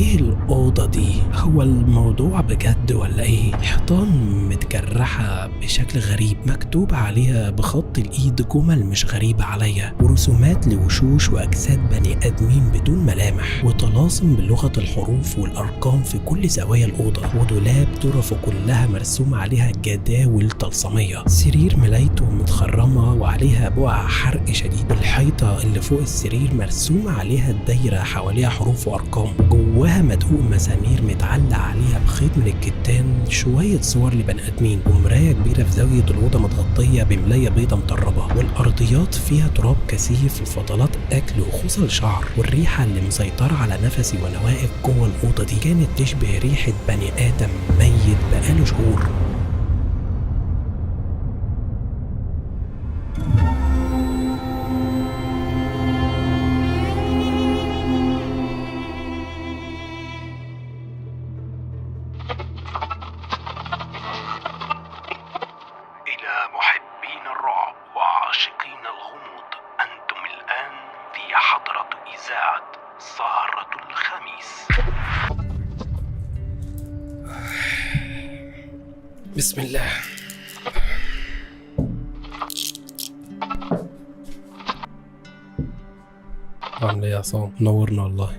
ايه الأوضة دي؟ هو الموضوع بجد ولا ايه؟ حيطان متجرحة بشكل غريب، مكتوب عليها بخط الايد جمل مش غريبة عليا، ورسومات لوشوش واجساد بني ادمين بدون ملامح، وطلاسم بلغة الحروف والارقام في كل زوايا الأوضة، ودولاب طرفه كلها مرسوم عليها جداول طلسمية، سرير ملايته متخرمة وعليها بقع حرق شديد، والحيطة اللي فوق السرير مرسوم عليها الدايرة حواليها حروف وأرقام، وجواها مدقوق مسامير متعلق عليها بخيط من الكتان شوية صور لبني آدمين، ومراية كبيرة في زاوية الأوضة متغطية بملاية بيضة مطربة، والأرضيات فيها تراب كثيف وفضلات أكل وخصل شعر، والريحة اللي مسيطرة على نفسي وأنا واقف جوه الأوضة دي كانت تشبه ريحة بني آدم ميت بقاله شهور. إلى محبين الرعب وعاشقين الغموض، أنتم الآن في حضرة إذاعة سهرة الخميس. بسم الله. عامل ايه يا عصام؟ نورنا والله.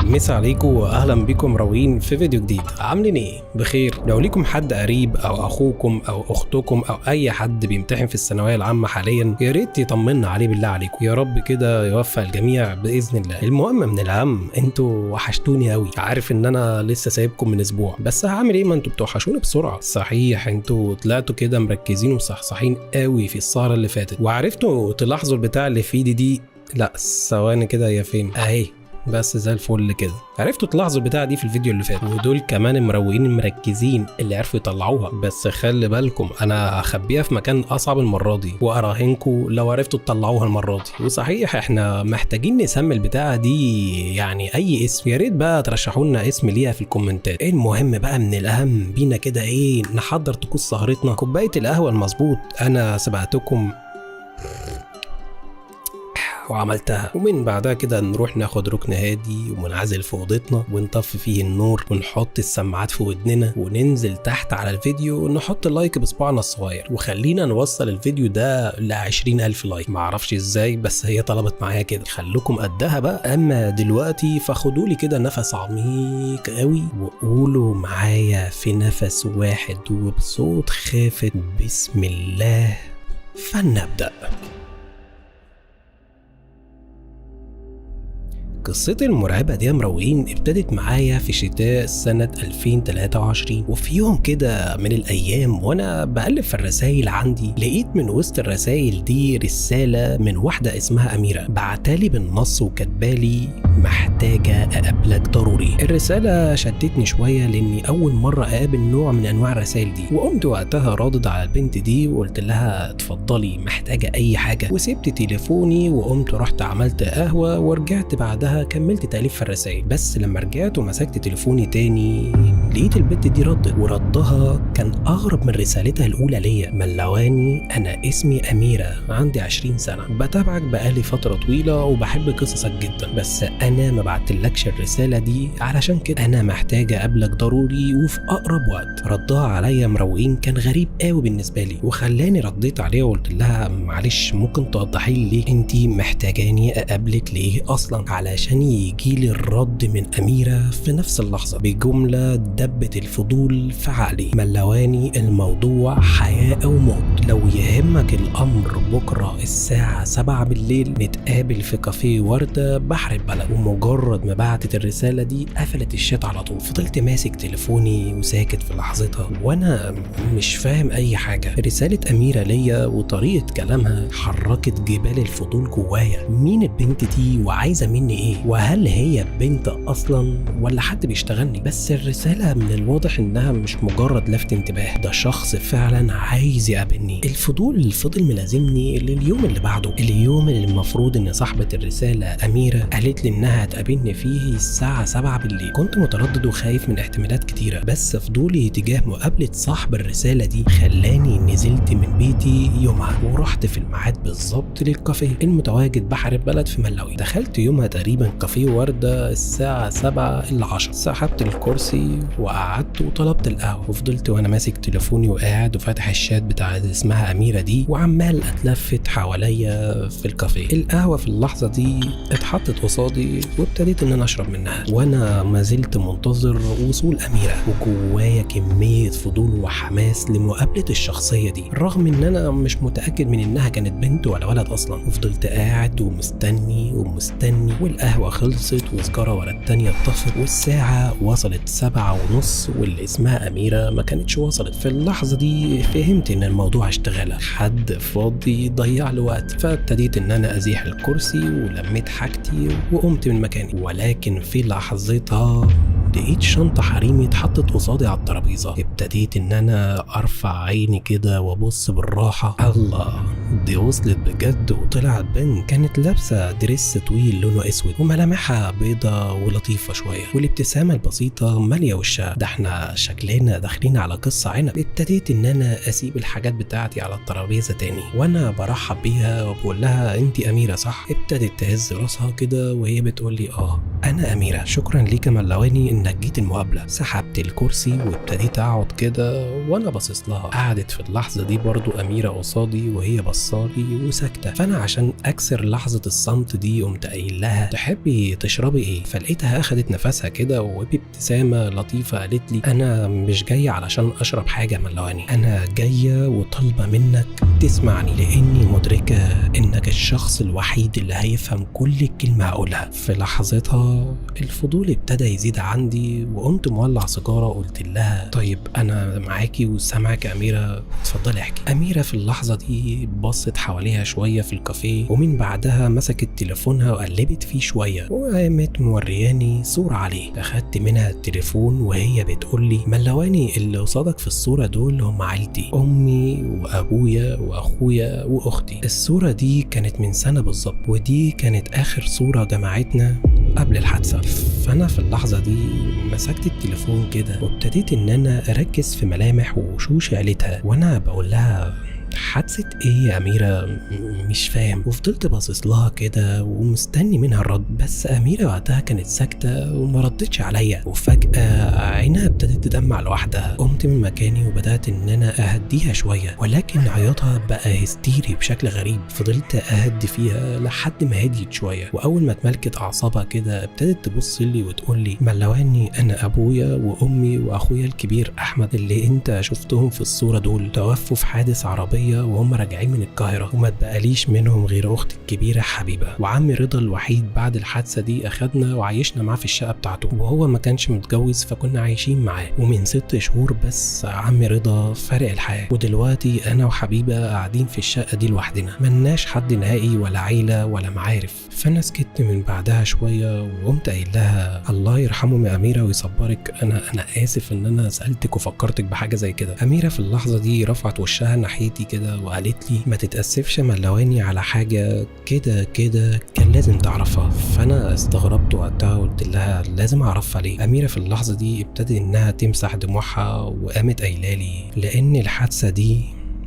مسا عليكم واهلا بكم مروقين في فيديو جديد. عاملين ايه؟ بخير. لو ليكم حد قريب او اخوكم او اختكم او اي حد بيمتحن في الثانوية العامة حاليا، يا ريت يطمنا عليه بالله عليكم. يا رب كده يوفق الجميع باذن الله. المهم من الاهم، انتوا وحشتوني قوي. عارف ان انا لسه سايبكم من اسبوع، بس هعمل ايه؟ ما انتوا بتوحشوني بسرعة. صحيح انتوا طلعتوا كده مركزين وصحصحين قوي في السهرة اللي فاتت، وعرفتوا تلاحظوا البتاع اللي في ايدي دي. لا ثواني كده، هي فين؟ اهي، بس زي الفل كده. عرفتوا تلاحظوا البتاعه دي في الفيديو اللي فات، ودول كمان المروقين المركزين اللي عرفوا يطلعوها. بس خلي بالكم، انا هخبيها في مكان اصعب المرة دي، واراهنكم لو عرفتوا تطلعوها المرة دي. وصحيح احنا محتاجين نسمي البتاعه دي يعني اي اسم، يا ريت بقى ترشحوا لنا اسم ليها في الكومنتات. المهم بقى من الاهم بينا كده ايه، نحضر طقوس سهرتنا، كوباية القهوة المظبوط. انا سبقتكم وعملتها، ومن بعدها كده نروح ناخد ركن هادي ومنعزل في اوضتنا، ونطفي فيه النور، ونحط السماعات في ودننا، وننزل تحت على الفيديو نحط like بصباعنا الصغير، وخلينا نوصل الفيديو ده ل 20,000 like. معرفش ازاي بس هي طلبت معايا كده، خلوكم قدها بقى. اما دلوقتي فخدوا لي كده نفس عميق قوي، وقولوا معايا في نفس واحد وبصوت خافت: بسم الله. فلنبدأ. قصتي المرعبة دي يا مروقين ابتدت معايا في شتاء سنة 2023، وفي يوم كده من الأيام وأنا بقلب في الرسائل عندي، لقيت من وسط الرسائل دي رسالة من واحدة اسمها أميرة، بعتالي بالنص وكاتبالي: محتاجة أقابلك ضروري. الرسالة شدتني شوية لأني أول مرة أقابل نوع من أنواع الرسائل دي، وقمت وقتها رادد على البنت دي وقلت لها اتفضلي، محتاجة أي حاجة، وسبت تليفوني وقمت رحت عملت قهوة، ورجعت بعدها كملت تأليف في الرسائل. بس لما رجعت ومسكت تليفوني تاني لقيت البت دي ردت، وردها كان أغرب من رسالتها الأولى ليا. ملواني: أنا اسمي أميرة، عندي 20 سنة، بتابعك بقالي فترة طويلة وبحب قصصك جدا، بس أنا ما بعتلكش الرسالة دي علشان كده، أنا محتاجة أقابلك ضروري وفي أقرب وقت. ردها عليا مروقين كان غريب قوي بالنسبة لي، وخلاني رديت عليها وقلت لها معلش ممكن توضحي لي ليه انتي محتاجاني أقابلك ليه أصلا؟ علشان يجيلي الرد من أميرة في نفس اللحظة بجملة دبت الفضول في عقلي: ملواني، الموضوع حياة أو موت، لو يهمك الأمر بكرة الساعة 7 بالليل نتقابل في كافيه وردة بحر البلد. ومجرد ما بعتت الرسالة دي قفلت الشات على طول. فضلت ماسك تليفوني وساكت في لحظتها وأنا مش فاهم أي حاجة. رسالة أميرة ليا وطريقة كلامها حركت جبال الفضول جوايا. مين البنت دي وعايزة مني إيه؟ وهل هي بنت أصلا ولا حد بيشتغلني؟ بس الرسالة من الواضح إنها مش مجرد لفت انتباه، ده شخص فعلا عايز يقابلني. الفضول فضل ملازمني لليوم اللي بعده، اليوم اللي المفروض إن صاحبة الرسالة أميرة قالت لي إنها انها هتقابلني فيه الساعة 7 بالليل. كنت متردد وخايف من احتمالات كتيرة، بس فضولي تجاه مقابلة صاحب الرسالة دي خلاني نزلت من بيتي يومها ورحت في الميعاد بالظبط للكافيه المتواجد بحر البلد في ملاوي. دخلت يومها تقريبا كافيه وردة الساعة 6:50، سحبت الكرسي وقعدت وطلبت القهوة، وفضلت وانا ماسك تليفوني وقاعد وفاتح الشات بتاع اللي اسمها أميرة دي وعمال اتلفت حواليا في الكافيه. القهوة في اللحظة دي اتحطت قصادي وابتديت ان انا اشرب منها، وانا ما زلت منتظر وصول أميرة، وجوايا كمية فضول وحماس لمقابلة الشخصية دي، رغم ان انا مش متأكد من انها كانت بنت ولا ولد اصلا. وفضلت قاعد ومستني ومستني، والقهوة خلصت وسجارة ورا التانية اتطفت، والساعة وصلت 7:30 واللي اسمها أميرة ما كانتش وصلت. في اللحظة دي فهمت ان الموضوع اشتغالة، حد فاضي ضيع له وقت، فابتديت ان انا ازيح الكرسي ولميت حاجتي وقمت من مكاني. ولكن في لحظتها لقيت شنطة حريمي اتحطت قصادي على الترابيزة. ابتديت ان انا ارفع عيني كده وابص بالراحة، الله دي وصلت بجد وطلعت بنت. كانت لابسة دريس طويل لونه اسود وملامحها بيضة ولطيفة شوية، والابتسامة البسيطة مالية وشها. ده احنا شكلنا داخلين على قصة عنب. ابتديت ان انا اسيب الحاجات بتاعتي على الترابيزة تاني وانا برحب بيها وبقول لها انت اميرة صح؟ ابتدت تهز راسها كده وهي بتقول لي اه انا اميرة، شكرا ليك يا ملواني انك جيت المقابلة. سحبت الكرسي وابتديت اقعد كده وانا باصص لها. قعدت في اللحظة دي برضو اميرة قصادي وهي بصالي وساكتة، فانا عشان اكسر لحظة الصمت دي قمت قايل لها تحبي تشربي ايه؟ فلقيتها اخدت نفسها كده وبابتسامة لطيفة قالت لي انا مش جاية علشان اشرب حاجة ملواني، انا جاية وطالبة منك تسمعني لاني مدركة انك الشخص الوحيد اللي هيفهم كل كلمة هقولها. في لحظتها الفضول ابتدى يزيد عندي وقمت مولع سيجارة وقلت لها طيب انا معاكي وسامعك يا اميرة، اتفضلي احكي. اميرة في اللحظة دي بصت حواليها شوية في الكافيه، ومن بعدها مسكت تليفونها وقلبت فيه شوية وقامت مورياني صورة عليه. اخدت منها التليفون وهي بتقول لي ملواني اللي قصادك في الصورة دول هم عيلتي، امي وابويا واخويا واختي. الصورة دي كانت من سنة بالظبط، ودي كانت اخر صورة جمعتنا قبل الحادثة. فانا في اللحظة دي مسكت التليفون كده وابتديت ان انا اركز في ملامح وشوش عيلتها وانا بقول لها حادثة ايه يا أميرة؟ مش فاهم. وفضلت باصص لها كده ومستني منها الرد، بس أميرة وقتها كانت ساكتة وما ردتش عليا، وفجأة عينها ابتدت تدمع لوحدها. قمت من مكاني وبدأت ان انا اهديها شوية، ولكن عياطها بقى هستيري بشكل غريب. فضلت اهدي فيها لحد ما هديت شوية، واول ما اتملكت اعصابها كده ابتدت تبص لي وتقول لي ملواني انا ابويا وامي واخويا الكبير احمد اللي انت شفتهم في الصورة دول توفوا في حادث عربية وهم راجعين من القاهرة، وما اتبقاليش منهم غير اختي الكبيرة حبيبة، وعمي رضا الوحيد بعد الحادثة دي اخدنا وعايشنا معاه في الشقة بتاعته، وهو ما كانش متجوز فكنا عايشين معاه، ومن 6 شهور بس عمي رضا فارق الحياة، ودلوقتي انا وحبيبة قاعدين في الشقة دي لوحدنا، ملناش حد نهائي ولا عيلة ولا معارف. فانا سكت من بعدها شوية وقمت قايل لها الله يرحمه يا أميرة ويصبرك، انا اسف ان انا سألتك وفكرتك بحاجة زي كده. أميرة في اللحظة دي رفعت وشها ناحيتي كده وقالت لي ما تتأسفش ملواني على حاجة كده كده كان لازم تعرفها. فأنا استغربت وقتها وقلت لها لازم أعرفها ليه؟ أميرة في اللحظة دي ابتدت إنها تمسح دموعها وقامت قايلة لي لأن الحادثة دي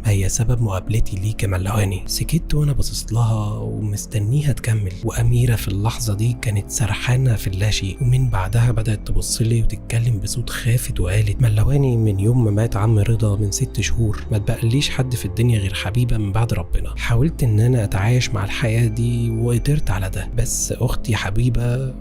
هي سبب مقابلتي ليك يا ملواني. سكت وانا باصص لها ومستنيها تكمل، واميره في اللحظة دي كانت سرحانه في اللاشيء، ومن بعدها بدات تبص لي وتتكلم بصوت خافت وقالت ملواني من يوم ما مات عم رضا من 6 شهور ما اتبقليش حد في الدنيا غير حبيبه من بعد ربنا. حاولت ان انا اتعايش مع الحياة دي وقدرت على ده، بس اختي حبيبه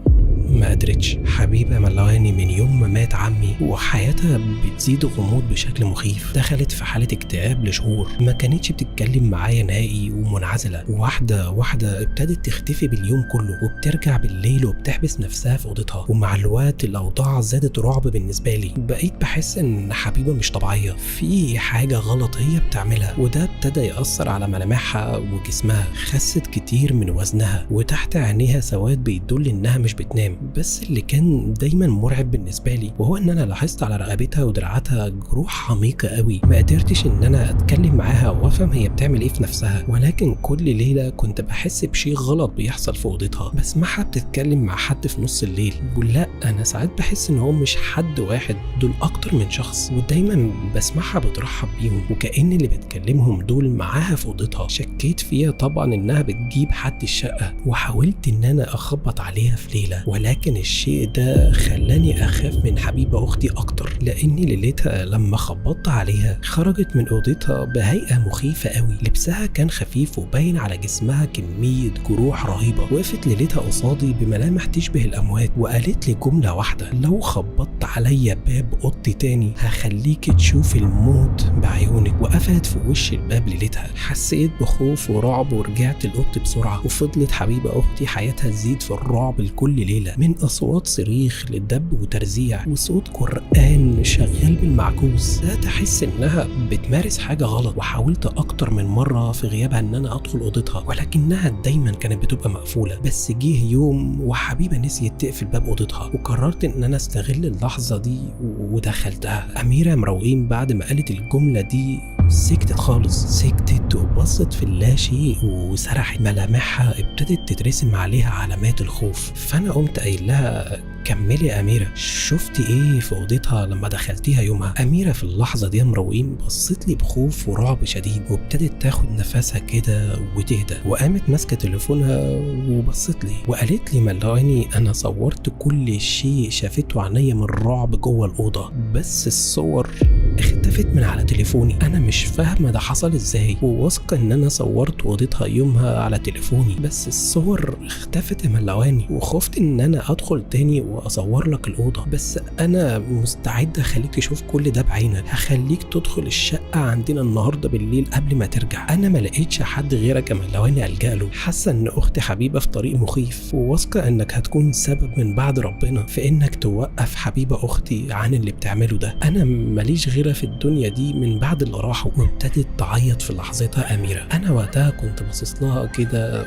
ما قدرتش. حبيبة ملواني من يوم ما مات عمي وحياتها بتزيد غموض بشكل مخيف، دخلت في حالة اكتئاب لشهور، ما كانتش بتتكلم معايا نهائي ومنعزلة، واحدة واحدة ابتدت تختفي باليوم كله وبترجع بالليل وبتحبس نفسها في اوضتها، ومع الوقت الاوضاع زادت رعب بالنسبة لي. بقيت بحس ان حبيبة مش طبيعية، في حاجة غلط هي بتعملها، وده ابتدى يأثر على ملامحها وجسمها. خست كتير من وزنها وتحت عينيها سواد بيدل انها مش بتنام. تمام. بس اللي كان دايما مرعب بالنسبة لي وهو ان انا لاحظت على رقبتها ودراعاتها جروح عميقة قوي. ما قدرتش ان انا اتكلم معاها وافهم هي بتعمل ايه في نفسها، ولكن كل ليلة كنت بحس بشيء غلط بيحصل في اوضتها. بسمعها بتتكلم مع حد في نص الليل، ولا انا ساعات بحس ان هو مش حد واحد، دول اكتر من شخص، ودايما بسمعها بترحب بيهم وكأن اللي بتكلمهم دول معاها في اوضتها. شكيت فيها طبعا انها بتجيب حد الشقة، وحاولت ان انا اخبط عليها في ليلة، ولكن الشيء ده خلاني اخاف من حبيبه اختي اكتر، لاني ليلتها لما خبطت عليها خرجت من اوضتها بهيئة مخيفة قوي. لبسها كان خفيف وباين على جسمها كمية جروح رهيبة. وقفت ليلتها قصادي بملامح تشبه الاموات وقالت لي جملة واحدة: لو خبطت عليا باب اوضتي تاني هخليك تشوف الموت بعيونك. وقفلت في وش الباب ليلتها. حسيت بخوف ورعب ورجعت لاوضتي بسرعة، وفضلت حبيبه اختي حياتها تزيد في الرعب لكل ليلة، من اصوات صريخ للدب وترزيع وصوت قران شغال بالمعكوس. لا تحس انها بتمارس حاجة غلط. وحاولت اكتر من مرة في غيابها ان انا ادخل اوضتها، ولكنها دايما كانت بتبقى مقفولة. بس جه يوم وحبيبه نسيت تقفل باب اوضتها، وقررت ان انا استغل اللحظة دي ودخلتها. اميره مروقين بعد ما قالت الجملة دي سكتت خالص، سكتت وبصت في اللاشيء وسرحت، ملامحها ابتدت تترسم عليها علامات الخوف. فانا قمت قايل لها: كملي يا أميرة، شفتي إيه في أوضتها لما دخلتيها يومها؟ أميرة في اللحظة دي مروقين بصت لي بخوف ورعب شديد، وابتدت تاخد نفسها كده وتهدى، وقامت ماسكة تليفونها وبصت لي وقالت لي: ملواني أنا صورت كل شيء شافته عينيا من الرعب جوه الأوضة، بس الصور اختفت من على تليفوني. أنا مش فاهمة ده حصل إزاي، وواثقة إن أنا صورت أوضتها يومها على تليفوني، بس الصور اختفت يا ملواني، وخفت إن أنا أدخل تاني واصور لك الاوضة، بس انا مستعد اخليك تشوف كل ده بعينك، هخليك تدخل الشقة عندنا النهارده بالليل قبل ما ترجع. انا ما لقيتش حد غيرك يا ملواني الجا له، حاسه ان اختي حبيبه في طريق مخيف، وواثقه انك هتكون سبب من بعد ربنا في انك توقف حبيبه اختي عن اللي بتعمله ده. انا ماليش غيرها في الدنيا دي من بعد اللي راحوا. وابتدت تعيط في لحظتها اميره. انا وقتها كنت باصص لها كده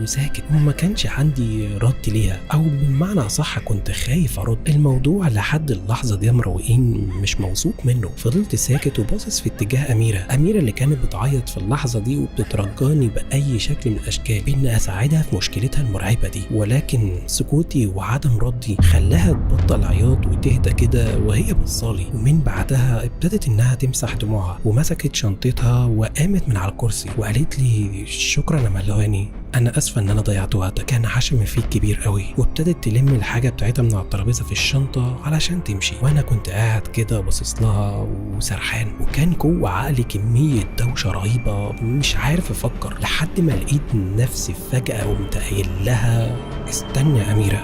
وساكت، وما كانش عندي رد ليها، او بالمعنى صح كنت خايف ارد. الموضوع لحد اللحظة دي مروقين مش موثوق منه. فضلت ساكت وباصص في اتجاه اميره، اميره اللي كانت بتعيط في اللحظة دي وبتترجاني باي شكل من الاشكال ان اساعدها في مشكلتها المرعبة دي، ولكن سكوتي وعدم ردي خلاها تبطل عياط وتهدى كده وهي بصالي. ومن بعدها ابتدت انها تمسح دموعها ومسكت شنطتها وقامت من على الكرسي وقالت لي: شكرا يا ملواني، انا اسفه ان انا ضيعت وقتك، كان عشم فيك كبير قوي. وابتدت تلم الحاجة بتاعتها من على الترابيزة في الشنطة علشان تمشي، وانا كنت قاعد كده باصص لها وسرحان، وكان جوه عقلي كمية دوشه رهيبة مش عارف افكر، لحد ما لقيت نفسي فجاة قمت قايل لها: استني يا اميره،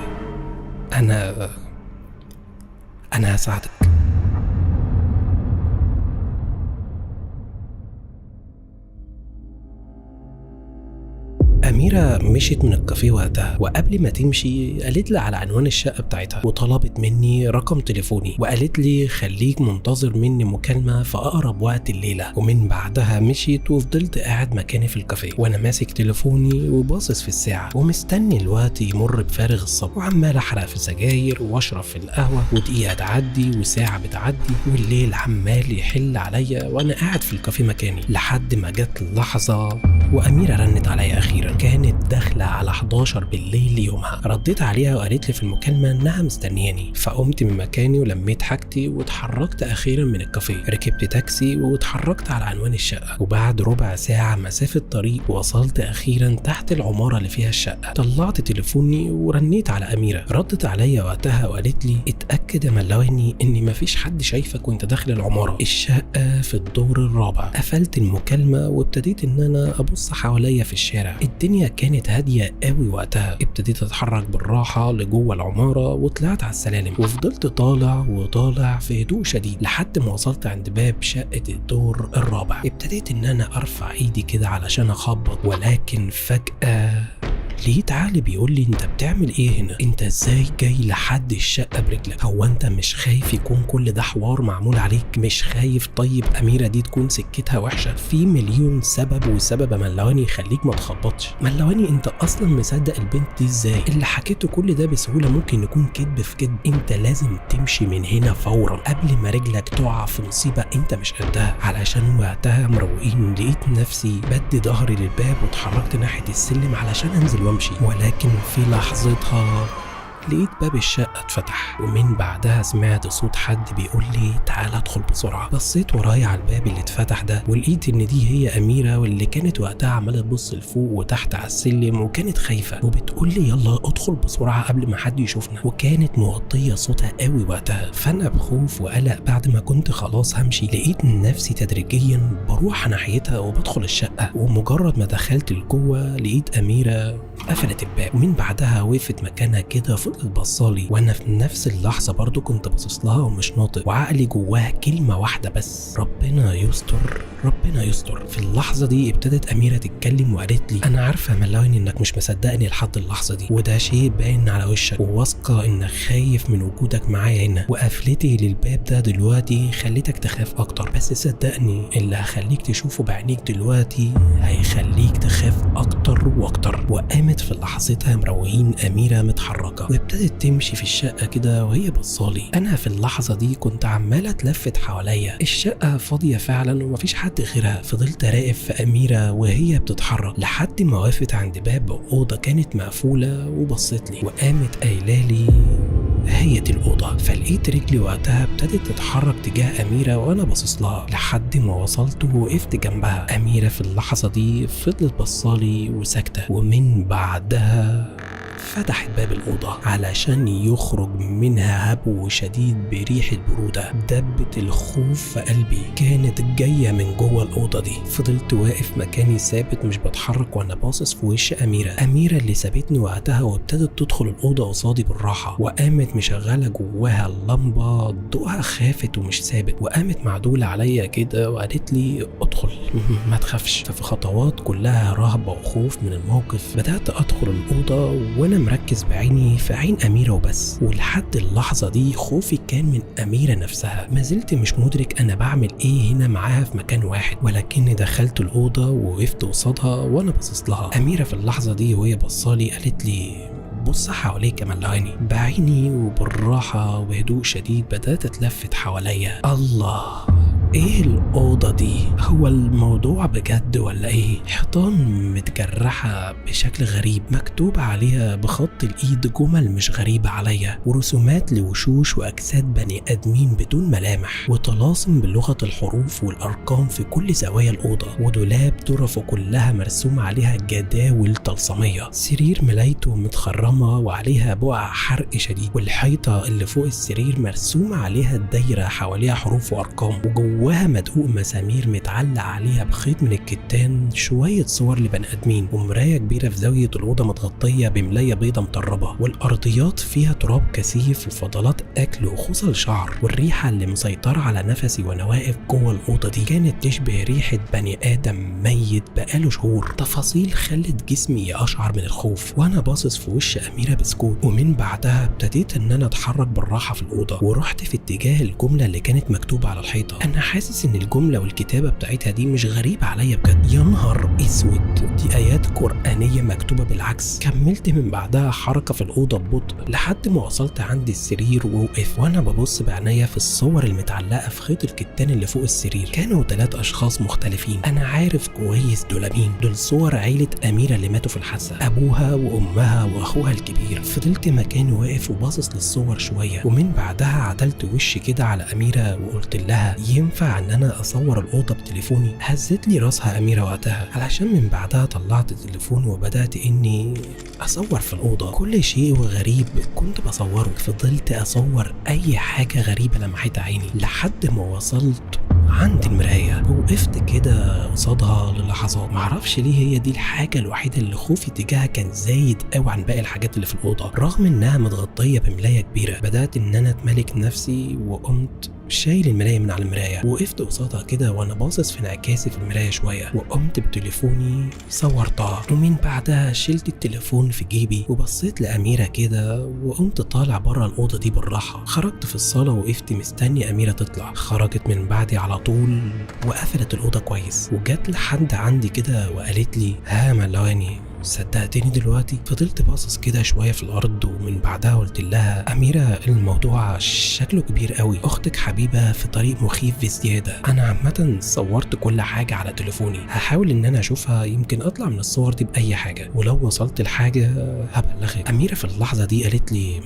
انا هساعدك. أميرة مشيت من الكافيه وقتها، وقبل ما تمشي قالت لي على عنوان الشقة بتاعتها، وطلبت مني رقم تليفوني، وقالت لي خليك منتظر مني مكالمة في أقرب وقت الليلة. ومن بعدها مشيت وفضلت قاعد مكاني في الكافيه وأنا ماسك تليفوني وباصص في الساعة ومستني الوقت يمر بفارغ الصبر، وعمال أحرق في سجاير وأشرب في القهوة، ودقيقة تعدي وساعة بتعدي والليل عمال يحل عليا وأنا قاعد في الكافيه مكاني، لحد ما جت اللحظة وأميرة رنت عليا أخيرا. كانت داخلة على 11 بالليل يومها. رديت عليها وقالت لي في المكالمة إنها مستنياني، فقمت من مكاني ولميت حاجتي واتحركت أخيرا من الكافيه، ركبت تاكسي واتحركت على عنوان الشقة. وبعد ربع ساعة مسافة طريق وصلت أخيرا تحت العمارة اللي فيها الشقة. طلعت تليفوني ورنيت على أميرة. ردت عليا وقتها وقالت لي: اتأكد يا ملواني إن مفيش حد شايفك وأنت داخل العمارة، الشقة في الدور الرابع. قفلت المكالمة وابتديت إن أنا أبص حواليا في الشارع. الدنيا كانت هادية قوي وقتها. ابتديت اتحرك بالراحة لجوه العمارة وطلعت على السلالم، وفضلت طالع وطالع في هدوء شديد لحد ما وصلت عند باب شقة الدور الرابع. ابتديت ان انا ارفع ايدي كده علشان اخبط، ولكن فجأة لقيت عقلي بيقول لي انت بتعمل ايه هنا؟ انت ازاي جاي لحد الشقة برجلك؟ هو انت مش خايف يكون كل ده حوار معمول عليك؟ مش خايف طيب اميره دي تكون سكتها وحشة؟ في مليون سبب وسبب ملواني يخليك ما تخبطش. ملواني انت اصلا مصدق البنت دي ازاي؟ اللي حكيته كل ده بسهولة ممكن يكون كذب في كذب. انت لازم تمشي من هنا فورا قبل ما رجلك تقع في مصيبة انت مش قدها. علشان وقتها مروقين لقيت نفسي بدي ظهري للباب واتحركت ناحية السلم علشان انزل وامشي، ولكن في لحظتها لقيت باب الشقة اتفتح، ومن بعدها سمعت صوت حد بيقول لي تعالى ادخل بسرعة. بصيت ورايا على الباب اللي اتفتح ده ولقيت ان دي هي أميرة، واللي كانت وقتها عمالة تبص لفوق وتحت على السلم وكانت خايفة وبتقول لي يلا ادخل بسرعة قبل ما حد يشوفنا، وكانت موطية صوتها قوي وقتها. فأنا بخوف وقلق بعد ما كنت خلاص همشي لقيت نفسي تدريجيا بروح ناحيتها وبدخل الشقة، ومجرد ما دخلت لجوه لقيت أميرة قفلت الباب، ومن بعدها وقفت مكانها كده فضلت بصالي، وانا في نفس اللحظة برضو كنت باصص لها ومش ناطق، وعقلي جواها كلمة واحدة بس، ربنا يستر ربنا يستر. في اللحظة دي ابتدت اميره تتكلم وقالت لي انا عارفه ملاوين انك مش مصدقني لحد اللحظة دي، وده شيء باين على وشك، وواثقه انك خايف من وجودك معايا هنا، وقفلتي للباب ده دلوقتي خليتك تخاف اكتر، بس صدقني اللي هخليك تشوفه بعينيك دلوقتي هيخليك تخاف اكتر واكتر. وقامت في لحظتها مروقين اميره متحركة وابتدت تمشي في الشقة كده وهي بصالي. انا في اللحظة دي كنت عماله اتلفت حواليا، الشقة فاضية فعلا ومفيش حد غيرها. فضلت اراقب في اميره وهي بتتحرك لحد ما وقفت عند باب اوضة كانت مقفولة وبصت لي وقامت قايله لي هي دي الأوضة. فلقيت رجلي وقتها ابتدت تتحرك تجاه أميرة وأنا باصص لها لحد ما وصلت ووقفت جنبها. أميرة في اللحظة دي فضلت بصالي وساكتة، ومن بعدها فتحت باب الأوضة علشان يخرج منها هبو شديد بريحة برودة. دبت الخوف في قلبي كانت جاية من جوه الأوضة دي. فضلت واقف مكاني ثابت مش بتحرك وأنا باصص في وش أميرة. أميرة اللي سابتني وقتها وابتدت تدخل الأوضة قصادي بالراحة، وقامت مشغلة جواها اللمبة ضوءها خافت ومش ثابت، وقامت معدولة عليا كده وقالت لي ادخل ما تخافش. ففي خطوات كلها رهبة وخوف من الموقف بدأت أدخل الأوضة وأنا مركز بعيني في عين أميرة وبس. ولحد اللحظة دي خوفي كان من أميرة نفسها، ما زلت مش مدرك أنا بعمل إيه هنا معاها في مكان واحد، ولكني دخلت الأوضة ووقفت قصادها وأنا باصص لها. أميرة في اللحظة دي وهي بصالي قالت لي بص حواليك يا ملغاني. بعيني وبالراحة وبهدوء شديد بدأت أتلفت حواليا. الله، ايه الأوضة دي؟ هو الموضوع بجد ولا ايه؟ حيطان متجرحة بشكل غريب مكتوب عليها بخط الإيد جمل مش غريبة عليا، ورسومات لوشوش وأجساد بني آدمين بدون ملامح، وطلاسم بلغة الحروف والأرقام في كل زوايا الأوضة، ودولاب طرفه كلها مرسوم عليها جداول طلسمية، سرير ملايته متخرمة وعليها بقع حرق شديد، والحيطة اللي فوق السرير مرسوم عليها الدايرة حواليها حروف وأرقام، وجواها مدقوق مسامير متعلق عليها بخيط من الكتان شوية صور لبني آدمين، ومراية كبيرة في زاوية الأوضة متغطية بملاية بيضة مطربة، والأرضيات فيها تراب كثيف وفضلات أكل وخصل شعر، والريحة اللي مسيطرة على نفسي وأنا واقف جوه الأوضة دي كانت تشبه ريحة بني آدم ميت بقاله شهور. تفاصيل خلت جسمي يقشعر من الخوف وأنا باصص في وش أميرة بسكوت. ومن بعدها ابتديت إن أنا أتحرك بالراحة في الأوضة ورحت في اتجاه الجملة اللي كانت مكتوبة على الحيطة. أنا حاسس ان الجملة والكتابة بتاعتها دي مش غريبة عليا بجد. يا نهار اسود، دي ايات قرانية مكتوبة بالعكس. كملت من بعدها حركة في الاوضة ببطء لحد ما وصلت عند السرير ووقف وانا ببص بعينيا في الصور المتعلقة في خيط الكتان اللي فوق السرير. كانوا 3 اشخاص مختلفين، انا عارف كويس دول مين، دول صور عيله اميره اللي ماتوا في الحادثة، ابوها وامها واخوها الكبير. فضلت مكاني واقف وباصص للصور شوية، ومن بعدها عدلت وشي كده على اميره وقلت لها ينفع ان انا اصور الاوضة بتليفوني؟ هزت لي راسها اميره وقتها، علشان من بعدها طلعت التليفون وبدات اني اصور في الاوضة كل شيء وغريب كنت بصورة. فضلت اصور اي حاجة غريبة لمحت عيني لحد ما وصلت عند المراية ووقفت كده قصادها للحظات. معرفش ليه هي دي الحاجة الوحيدة اللي خوفي تجاهها كان زايد قوي عن باقي الحاجات اللي في الاوضة، رغم انها متغطيه بملايه كبيرة. بدات ان انا اتملك نفسي وقمت شايل المراية من على المراية. وقفت قصادها كده وانا باصص في انعكاسي في المراية شوية، وقمت بتليفوني صورتها، ومن بعدها شلت التليفون في جيبي وبصيت لأميرة كده، وقمت طالع بره الأوضة دي بالراحة. خرجت في الصالة وقفت مستني أميرة تطلع. خرجت من بعدي على طول وقفلت الأوضة كويس، وجت لحد عندي كده وقالت لي ها ملواني صدقتني دلوقتي؟ فضلت باصص كده شوية في الأرض، ومن بعدها قلت لها أميرة الموضوع شكله كبير قوي، أختك حبيبة في طريق مخيف بزيادة. أنا عامة صورت كل حاجة على تليفوني، هحاول إن أنا أشوفها، يمكن أطلع من الصور دي بأي حاجة، ولو وصلت لحاجة هبلغك. أميرة في اللحظة دي قالت لي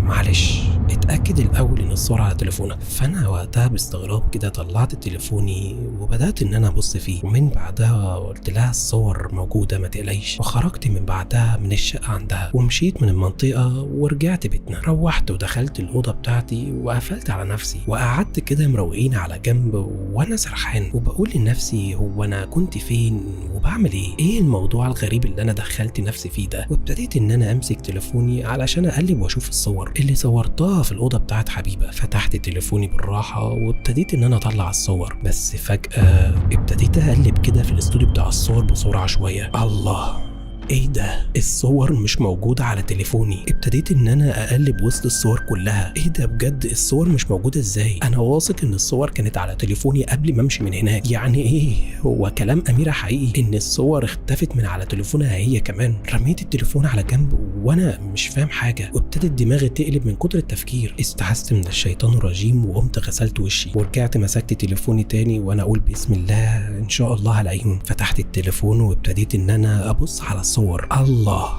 معلش اتأكد الأول إن الصور على تليفونك. فأنا وقتها باستغراب كده طلعت تليفوني وبدأت إن أنا أبص فيه، ومن بعدها قلت لها الصور موجودة ما تقلقيش. وخرجت من بعدها من الشقة عندها ومشيت من المنطقة ورجعت بيتنا. روحت ودخلت الأوضة بتاعتي وقفلت على نفسي، وقعدت كده مروقين على جنب وأنا سرحان، وبقول لنفسي هو أنا كنت فين وبعمل إيه؟ إيه الموضوع الغريب اللي أنا دخلت نفسي فيه ده؟ وابتديت إن أنا أمسك تليفوني علشان أقلب وأشوف الصور اللي صورتها في الأوضة بتاعت حبيبة. فتحت تليفوني بالراحة وابتديت إن أنا أطلع الصور، بس فجأة ابتديت أقلب كده في الاستوديو بتاع الصور بسرعة شوية. الله، ايه ده؟ الصور مش موجودة على تليفوني. ابتديت ان انا اقلب وسط الصور كلها، ايه ده بجد الصور مش موجودة ازاي؟ انا واثق ان الصور كانت على تليفوني قبل ما امشي من هناك. يعني ايه هو كلام اميرة حقيقي ان الصور اختفت من على تليفونها هي كمان؟ رميت التليفون على جنب وانا مش فاهم حاجة، وابتدت دماغي تقلب من كتر التفكير. استعذت من الشيطان الرجيم وقمت غسلت وشي ورجعت مسكت تليفوني تاني وانا اقول بسم الله ان شاء الله هلاقيهم. فتحت التليفون وابتديت ان انا ابص على الصور. الله،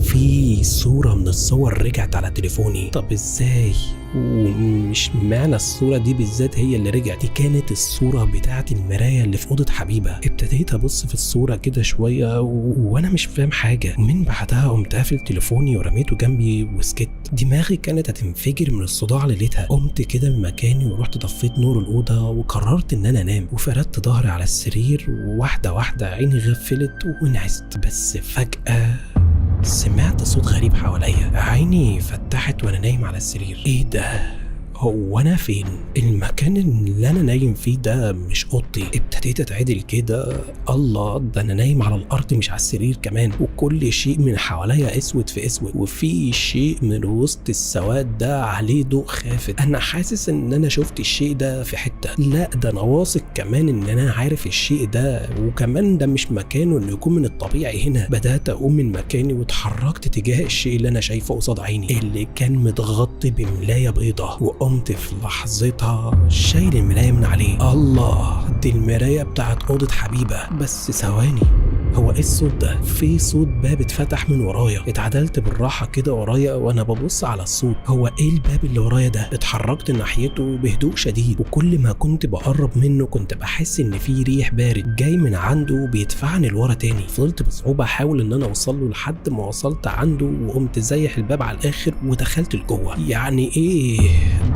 في صورة من الصور رجعت على تليفوني. طب ازاي؟ ومش معنى الصورة دي بالذات هي اللي رجعت، دي كانت الصورة بتاعة المراية اللي في أوضة حبيبة. ابتديت أبص في الصورة كده شوية وأنا مش فاهم حاجة. من بعدها قمت قافل تليفوني ورميته جنبي وسكت. دماغي كانت هتنفجر من الصداع ليلتها. قمت كده من مكاني ورحت طفيت نور الأوضة وقررت إن أنا أنام، وفردت ظهري على السرير، وواحدة واحدة عيني غفلت ونعست. بس فجأة سمعت صوت غريب حواليا. عيني فتحت وانا نايم على السرير. ايه ده؟ هو انا فين؟ المكان اللي انا نايم فيه ده مش اوضتي. ابتديت اتعدل كده، الله ده انا نايم على الارض مش على السرير كمان، وكل شيء من حواليا اسود في اسود، وفي شيء من وسط السواد ده عليه ضوء خافت. انا حاسس ان انا شفت الشيء ده في حتة، لا ده انا واثق كمان ان انا عارف الشيء ده، وكمان ده مش مكانه انه يكون من الطبيعي هنا. بدات اقوم من مكاني واتحركت تجاه الشيء اللي انا شايفه قصاد عيني، اللي كان متغطي بملايه بيضاء، وقمت في لحظتها شايل المراية من عليه. الله، دي المراية بتاعت أوضة حبيبة. بس ثواني، هو ايه الصوت ده؟ في صوت باب اتفتح من ورايا. اتعدلت بالراحة كده ورايا وانا ببص على الصوت. هو ايه الباب اللي ورايا ده؟ اتحركت ناحيته بهدوء شديد، وكل ما كنت بقرب منه كنت بحس ان في ريح بارد جاي من عنده بيدفعني لورا تاني. فضلت بصعوبة احاول ان انا اوصل له لحد ما وصلت عنده، وقمت زيح الباب على الاخر ودخلت لجوه. يعني ايه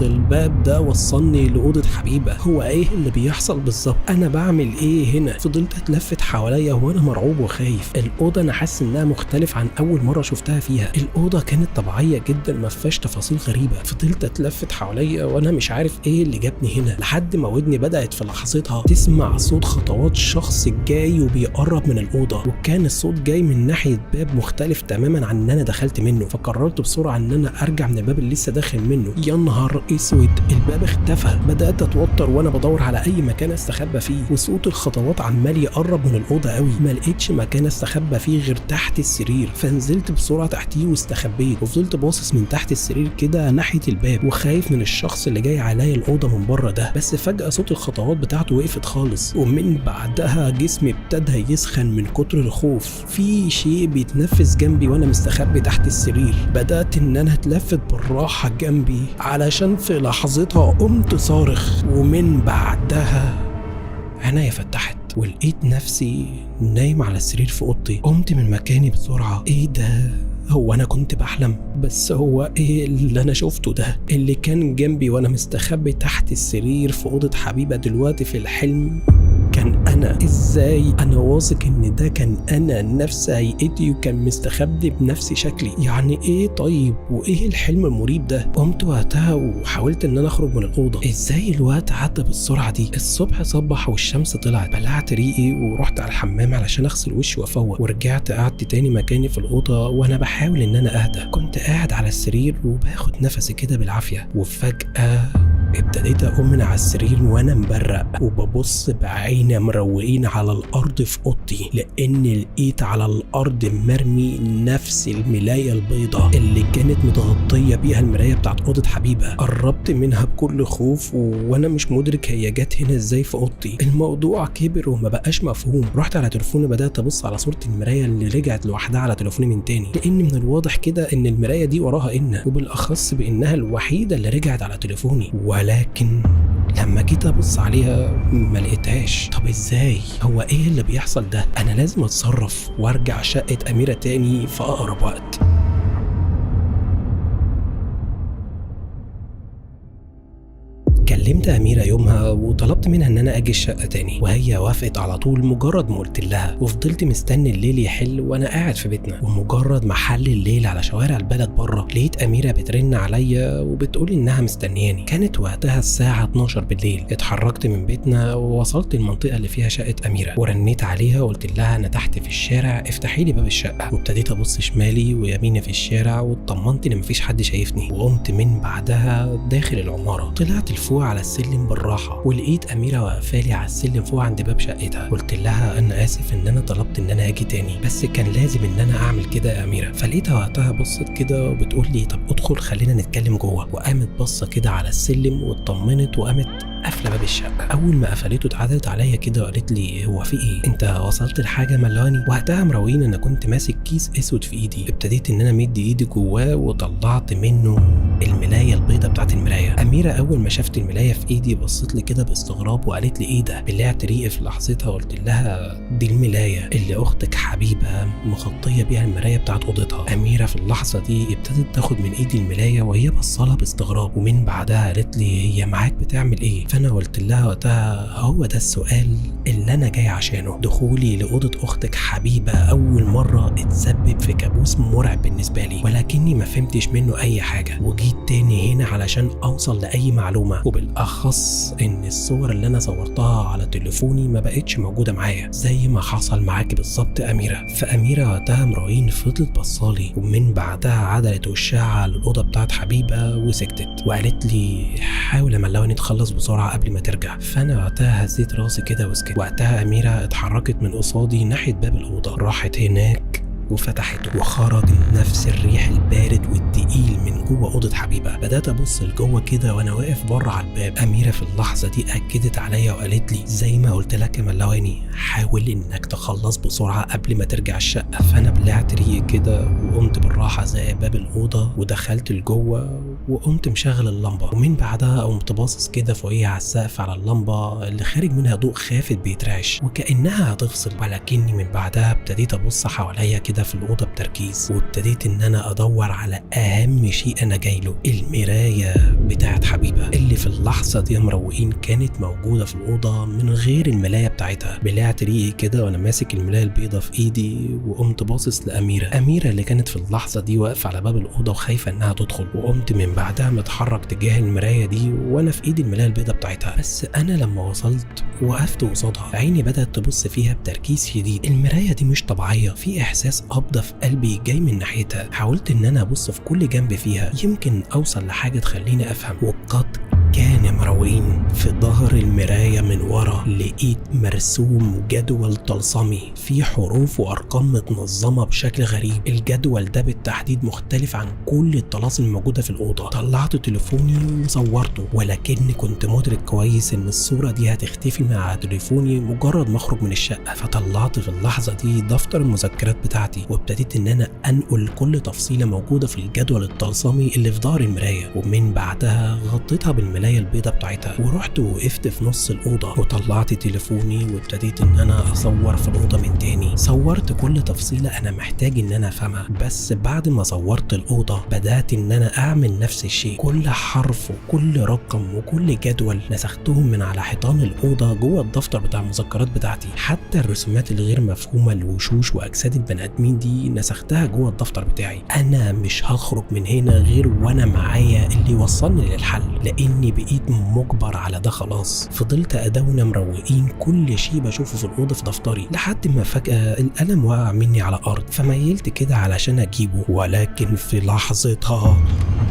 ده؟ الباب ده وصلني لاوضه حبيبه. هو ايه اللي بيحصل بالظبط؟ انا بعمل ايه هنا؟ فضلت اتلفت حواليا وانا مرعوب وخايف. الاوضة انا حاسس انها مختلف عن اول مرة شفتها فيها. الاوضة كانت طبيعية جدا، ما فيهاش تفاصيل غريبة. فضلت اتلفت حواليا وانا مش عارف ايه اللي جابني هنا، لحد ما ودني بدات في لحظتها تسمع صوت خطوات شخص جاي وبيقرب من الاوضة، وكان الصوت جاي من ناحية باب مختلف تماما عن ان انا دخلت منه. فقررت بسرعة ان انا ارجع من الباب اللي لسه داخل منه. يا نهار اسود، الباب اختفى. بدات اتوتر وانا بدور على اي مكان استخبى فيه، وصوت الخطوات عمال يقرب من الاوضة قوي. ما لقيتش مكان استخبى فيه غير تحت السرير، فنزلت بسرعة تحتيه واستخبيت، وفضلت باصص من تحت السرير كده ناحية الباب، وخايف من الشخص اللي جاي عليا الاوضة من بره ده. بس فجاة صوت الخطوات بتاعته وقفت خالص، ومن بعدها جسمي ابتدى يسخن من كتر الخوف. في شيء بيتنفس جنبي وانا مستخبي تحت السرير. بدات ان انا اتلفت بالراحة جنبي، علشان في لحظتها قمت صارخ، ومن بعدها عينيا فتحت ولقيت نفسي نايم على السرير في اوضتي. قمت من مكاني بسرعة. ايه ده؟ هو انا كنت بحلم؟ بس هو ايه اللي انا شفته ده؟ اللي كان جنبي وانا مستخبي تحت السرير في اوضة حبيبه دلوقتي في الحلم كان انا. انا. ازاي؟ انا واثق ان ده كان انا، نفس هيئتي وكان مستخبي بنفس شكلي. يعني ايه طيب؟ وايه الحلم المريب ده؟ قمت وقتها وحاولت ان انا اخرج من الاوضة. ازاي الوقت عدى بالسرعة دي؟ الصبح صبح والشمس طلعت. بلعت ريقي ورحت على الحمام علشان اغسل وشي وافوق، ورجعت قعدت تاني مكاني في الاوضة وانا بحاول ان انا اهدى. كنت قاعد على السرير وباخد نفسي كده بالعافية، وفجاة ابتديت اقوم من على السرير وانا مبرق وببص بعيني مروقين على الارض في اوضتي، لان لقيت على الارض مرمي نفس الملايه البيضاء اللي كانت متغطيه بيها المراية بتاعت اوضة حبيبه. قربت منها بكل خوف وانا مش مدرك هي جت هنا ازاي في اوضتي. الموضوع كبر وما بقاش مفهوم. رحت على تليفوني وبدات ابص على صوره المراية اللي رجعت لوحدها على تليفوني من تاني، لان من الواضح كده ان المراية دي وراها إن، وبالاخص بانها الوحيدة اللي رجعت على تليفوني. ولكن لما جيت ابص عليها ما لقيتهاش. طب ازاي؟ هو ايه اللي بيحصل ده؟ انا لازم اتصرف وارجع شقة اميرة تاني في اقرب وقت. كلمت أميرة يومها وطلبت منها إن أنا أجي الشقة تاني، وهي وافقت على طول مجرد ما قلت لها. وفضلت مستني الليل يحل وأنا قاعد في بيتنا، ومجرد ما حل الليل على شوارع البلد بره لقيت أميرة بترن عليا وبتقول إنها مستنياني. كانت وقتها الساعة 12 بالليل. اتحركت من بيتنا ووصلت المنطقة اللي فيها شقة أميرة، ورنيت عليها وقلت لها أنا تحت في الشارع، افتحي لي باب الشقة. وابتديت أبص شمالي ويميني في الشارع واطمنت إن مفيش حد شايفني، وقمت من بعدها داخل العمارة. طلعت لفوق على السلم بالراحة ولقيت اميره واقفالي على السلم فوق عند باب شقتها. قلت لها انا اسف ان انا طلبت ان انا اجي تاني، بس كان لازم ان انا اعمل كده يا اميره. فلقيتها وقتها بصت كده وبتقول لي طب ادخل خلينا نتكلم جوه، وقامت بصة كده على السلم واطمنت وقامت قافله باب الشقة. اول ما قفلته اتعدلت عليا كده وقالت لي هو في ايه؟ انت وصلت لحاجة ملاني؟ وقتها مروين انا كنت ماسك كيس اسود في ايدي. ابتديت ان انا مد ايدي جواه وطلعت منه الملايه البيضة بتاعت المراية. اميره اول ما شافت الملايه في ايدي بصت لي كده باستغراب وقالت لي ايه ده؟ بلعت ريقي في لحظتها وقلت لها دي الملايه اللي اختك حبيبه مغطيه بيها المراية بتاعت اوضتها. اميره في اللحظة دي ابتدت تاخد من ايدي الملايه وهي بصلها باستغراب، ومن بعدها قالت لي هي معاك بتعمل ايه؟ فانا قلت لها وقتها هو ده السؤال اللي انا جاي عشانه. دخولي لاوضه اختك حبيبه اول مرة اتسبب في كابوس مرعب بالنسبة لي، ولكني ما فهمتش منه اي حاجة، وجيت تاني هنا علشان اوصل لاي معلومة، وبالاخص ان الصور اللي انا صورتها على تليفوني ما بقتش موجودة معايا زي ما حصل معاكي بالظبط اميره. فاميره وقتها مراهين فضلت بصالي، ومن بعدها عدلت وشها على الاوضة بتاعت حبيبه وسكتت وقالت لي حاول يا ملوني تخلص بسرعة قبل ما ترجع. فانا وقتها هزيت راسي كده وسكت. وقتها اميره اتحركت من قصادي ناحية باب الاوضة، راحت هناك وفتحته وخرج نفس الريح البارد والتقيل من جوه اوضة حبيبه. بدات ابص لجوه كده وانا واقف بره على الباب. اميره في اللحظة دي اكدت عليا وقالت لي زي ما قلت لك يا ملواني حاول انك تخلص بسرعة قبل ما ترجع الشقة. فانا بلعت ريقي كده وقمت بالراحة زي باب الاوضة ودخلت لجوه وقمت مشغل اللمبة، ومن بعدها قمت باصص كده فوقيها على السقف على اللمبة اللي خارج منها ضوء خافت بيترعش وكانها هتفصل. ولكني من بعدها ابتديت ابص حواليا كده في الأوضة بتركيز، وابتديت إن أنا أدور على أهم شيء أنا جايله، المراية بتاعت حبيبة اللي في اللحظة دي مروقين كانت موجودة في الأوضة من غير الملاية بتاعتها. بلعت ريقي كده وأنا ماسك الملاية البيضة في إيدي وقمت باصص لأميرة. أميرة اللي كانت في اللحظة دي واقفة على باب الأوضة وخايفة إنها تدخل، وقمت من بعدها متحرك تجاه المراية دي وأنا في إيدي الملاية البيضة بتاعتها. بس أنا لما وصلت وقفت قصادها عيني بدأت تبص فيها بتركيز شديد. المراية دي مش طبيعية، في إحساس قبضة في قلبي جاي من ناحيتها. حاولت ان انا ابص في كل جنب فيها يمكن اوصل لحاجة تخليني افهم، وقد كان مروين في ظهر المراية من ورا لقيت مرسوم جدول طلسمي فيه حروف وأرقام متنظمة بشكل غريب. الجدول ده بالتحديد مختلف عن كل الطلاسم الموجودة في الأوضة. طلعت تليفوني وصورته، ولكني كنت مدرك كويس إن الصورة دي هتختفي مع تليفوني مجرد ما أخرج من الشقة. فطلعت في اللحظة دي دفتر المذكرات بتاعتي وابتديت إن أنا أنقل كل تفصيلة موجودة في الجدول الطلسمي اللي في ظهر المراية، ومن بعدها غطيتها بالملاية الملايه البيضة بتاعتها، ورحت وقفت في نص الاوضة وطلعت تليفوني وابتديت ان انا اصور في الاوضة من تاني. صورت كل تفصيله انا محتاج ان انا افهمها. بس بعد ما صورت الاوضة بدات ان انا اعمل نفس الشيء، كل حرف وكل رقم وكل جدول نسختهم من على حيطان الاوضة جوه الدفتر بتاع المذكرات بتاعتي. حتى الرسومات الغير مفهومه لوشوش واجساد البني ادمين دي نسختها جوه الدفتر بتاعي. انا مش هخرج من هنا غير وانا معايا اللي يوصلني للحل، لاني بقيت مجبر على ده خلاص. فضلت ادون مروقين كل شيء بشوفه في الاوضة في دفتري، لحد ما فجاة القلم وقع مني على الارض، فميلت كده علشان اجيبه، ولكن في لحظتها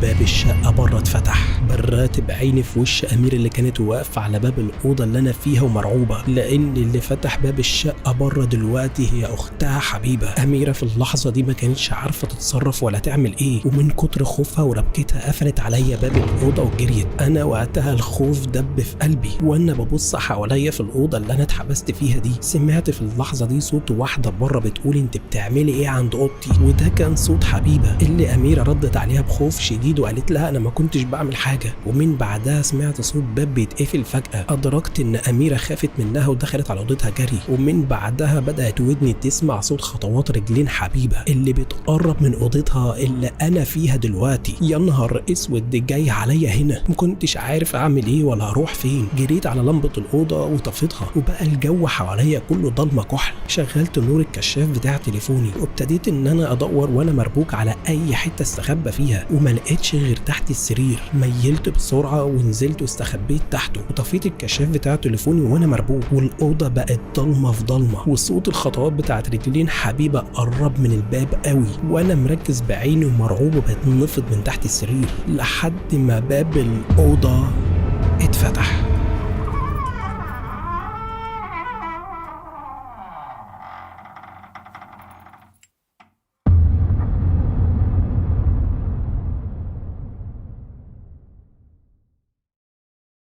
باب الشقة بره اتفتح. برات بعيني في وش امير اللي كانت واقفة على باب الاوضة اللي انا فيها ومرعوبه، لان اللي فتح باب الشقة بره دلوقتي هي اختها حبيبه. اميره في اللحظة دي ما كانتش عارفه تتصرف ولا تعمل ايه، ومن كتر خوفها وربكتها قفلت عليا باب الاوضة وجريت. انا وقتها الخوف دب في قلبي وانا ببص حواليا في الاوضة اللي انا اتحبست فيها دي. سمعت في اللحظة دي صوت واحدة بره بتقول انت بتعملي ايه عند اوضتي، وده كان صوت حبيبه اللي اميره ردت عليها بخوف شديد وقالت لها انا ما كنتش بعمل حاجة. ومن بعدها سمعت صوت باب بيتقفل فجاة، ادركت ان اميره خافت منها ودخلت على اوضتها جري. ومن بعدها بدات ودني تسمع صوت خطوات رجلين حبيبه اللي بتقرب من اوضتها اللي انا فيها دلوقتي. يا نهار اسود، دي جاي عليا هنا. ما كنتش عارف اعمل ايه ولا هروح فين. جريت على لمبة الاوضة وطفيتها، وبقى الجو حواليا كله ضلمة كحل. شغلت نور الكشاف بتاع تليفوني وابتديت ان انا ادور وانا مربوك على اي حتة استخبى فيها، وما لقيتش غير تحت السرير. ميلت بسرعة ونزلت واستخبيت تحته وطفيت الكشاف بتاع تليفوني وانا مربوك، والاوضه بقت ضلمة في ضلمة، وصوت الخطوات بتاعت رجلين حبيبه قرب من الباب قوي، وانا مركز بعيني ومرعوب وبتنفض من تحت السرير لحد ما باب الاوضة اتفتح.